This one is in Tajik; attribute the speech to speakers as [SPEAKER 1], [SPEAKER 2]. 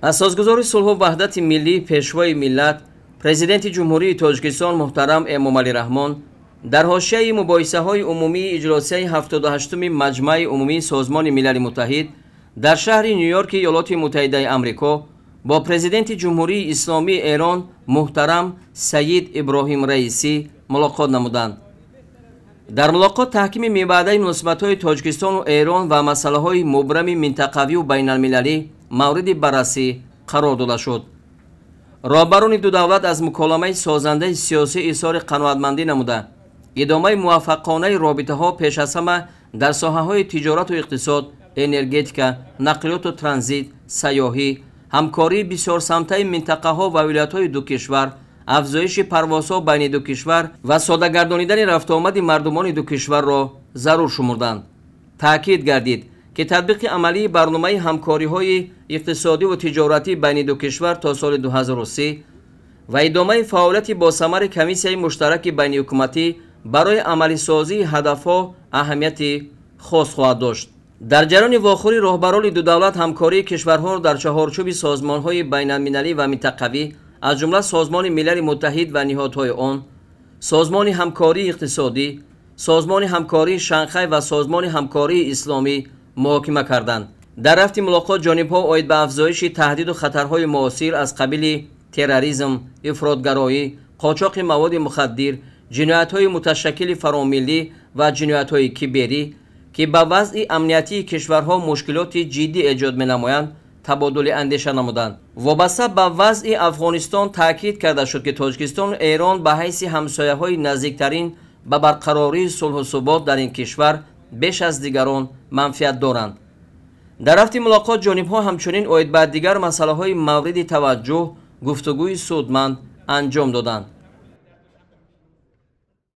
[SPEAKER 1] Асосгузори сулҳу ваҳдати миллӣ, Пешвои миллат, Президенти Ҷумҳурии Тоҷикистон муҳтарам Эмомалӣ Раҳмон дар ҳошияи мубоҳисаҳои умумии иҷлосияи 78-уми Маҷмаи умумии Созмони Милали Муттаҳид дар шаҳри Ню-Йорки Иёлоти Муттаҳидаи Амрико бо Президенти Ҷумҳурии Исломии Эрон муҳтарам Сайид Иброҳим Раисӣ мулоқот намуданд. Дар мулоқот таҳкими мебаъдаи муносибатҳои Тоҷикистону Эрон ва масъалаҳои мубрами минтақавию байналмилалӣ мавриди баррасӣ қарор дода шуд. Роҳбарони ду давлат аз муколамаи созандаи сиёсӣ изҳори қаноатмандӣ намуда, идомаи муваффақонаи робитаҳо пеш аз ҳама дар соҳаҳои тиҷорату иқтисод, энергетика, нақлиёту транзит, сайёҳӣ, ҳамкории бисёрсамтаи минтақаҳо ва вилоятҳои ду кишвар, афзоиши парвозҳо байни ду кишвар ва содагардонидани рафтуомади мардумони ду кишварро зарур шумурданд. Таъкид гардид, ки татбиқи амалии барномаи ҳамкориҳои иқтисодиву тиҷоратӣ байни ду кишвар то соли 2030 ва идомаи фаъолияти босамари комиссияи муштараки байниҳукуматӣ барои амалисозии ҳадафҳо аҳамияти хос хоҳад дошт. Дар ҷараёни вохӯрӣ роҳбарони ду давлат ҳамкории кишварҳоро дар чаҳорчӯби созмонҳои байналмилалӣ ва минтақавӣ, аз ҷумла Созмони Милали Муттаҳид ва ниҳодҳои он, Созмони ҳамкории иқтисодӣ, Созмони ҳамкории Шанхай ва Созмони ҳамкории исломӣ муҳокима карданд. Дар рафти мулоқот ҷонибҳо оид ба афзоиши таҳдиду хатарҳои муосир аз қабили терроризм, ифротгароӣ, қочоқи маводи мухаддир, ҷиноятҳои муташаккили фаромиллӣ ва ҷиноятҳои киберӣ, ки ба вазъи амниятии кишварҳо мушкилоти ҷиддӣ эҷод менамоянд, табодули андеша намуданд. Вобаста ба вазъи Афғонистон таъкид карда шуд, ки Тоҷикистону Эрон ба ҳайси ҳамсояҳои наздиктарин ба барқарории сулҳу субот дар ин кишвар беш аз дигарон манфиат доранд. Дар рафти мулоқот ҷонибҳо ҳамчунин оид ба дигар масъалаҳои мавриди таваҷҷӯҳ гуфтугӯи судманд анҷом доданд.